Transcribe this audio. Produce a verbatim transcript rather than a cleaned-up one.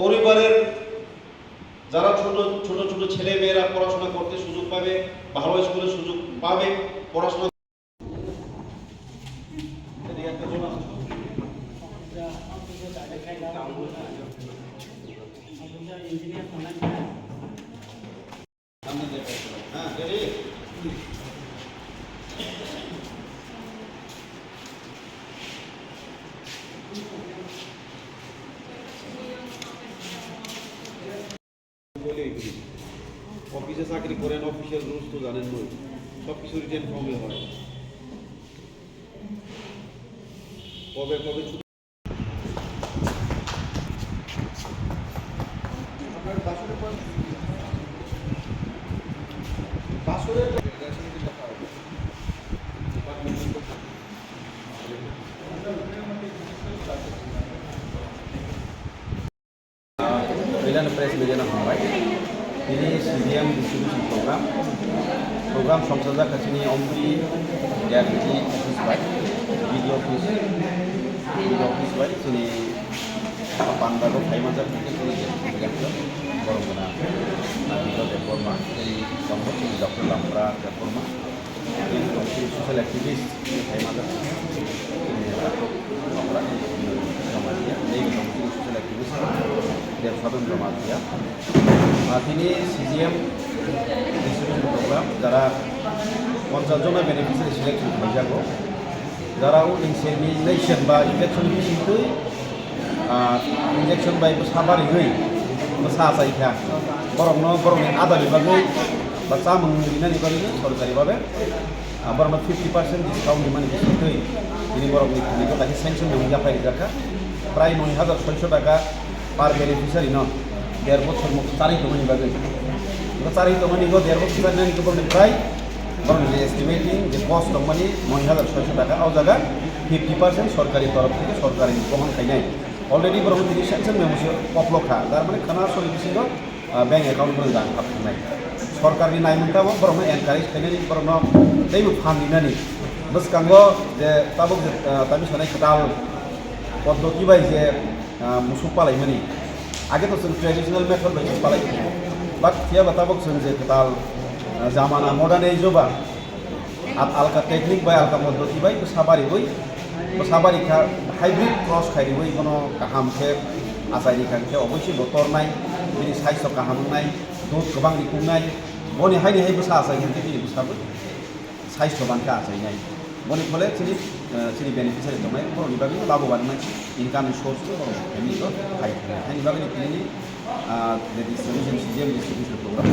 পরিবারের যারা ছোট, ছোট ছোট ছেলে মেয়েরা পড়াশোনা করতে সুযোগ পাবে, ভালো স্কুলে সুযোগ পাবে, পড়াশোনা অফিসে চাকরি করেন, অফিসিয়াল রুলস তো জানেন নই, সব কিছু রিটেন ফর্মে হয়। কবে কবে ছুটি? আপনার বাসনের পর, বাসনের পর Kailan press media no hambai. Tini C D M distribution program. Program songsa jak chini Omri D R D office bai, B D O office, B D O office bai chini Pandago phaima jak chini borok gana Nabito Debbarma, tei tongo chini Doctor Lampra Debbarma. Social activist, social activist, tini C G M distribution program, jara ponchas jona beneficiary selection khaijago, jara o insemination ba injection bisingtwi Ah, injection bai bwsa barigwi bwsa achai kha. Borokno, borokni adani bagwi ba chamung rinani bagwi sorkari babe, ah, borokno fifty percent discount rimani bisingtwi tini borokni thani khe kaisa sanction bai yaphai rijak kha. Prai noi hajar soiso taka per beneficiary no der bochor mukti charwi tongmani bagwi. Bo charwi tongmani bo der bochor charwi nani khe borokni prai, borokni je estimating je cost tongmani noi hajar soiso taka, o jaga fifty percent sorkari torof theke sorkari bohon khainai. Already borok tini sanction memo se koplok kha, tar mane khana sori bisingo, ah, bank account borok jang hap thangnai. Sorkarni naimung tabok borokno encourage khainani, borokno teibo phan rinani. Bwskango je tabok je, ah, tami sanai kwtal poddoti bai je, ah, musuk palaimani. Age to chwng traditional method bai se palai tongo. But phiya ba tabok chwng je kwtal, ah, jamana modern age o ba, Al-, alka technique bai, alka poddoti bai bwsa bariwi, bwsa bari kha hybrid cross khairiwi bono kaham khe achai rikha khe oboisoi bo tornai, bini saisto kaham wngnai, dud kwbang rikungnai, boni haini hai bwsa achai khe bini bwsa bo saisto ban khe achainai. Boni phole chini, eh, chini beneficiary tongnai borokni bagwi laboban wngnai, income source bo borok family o hai thai. Haini bagwi tini, ah, je distribution, C D M distribution program.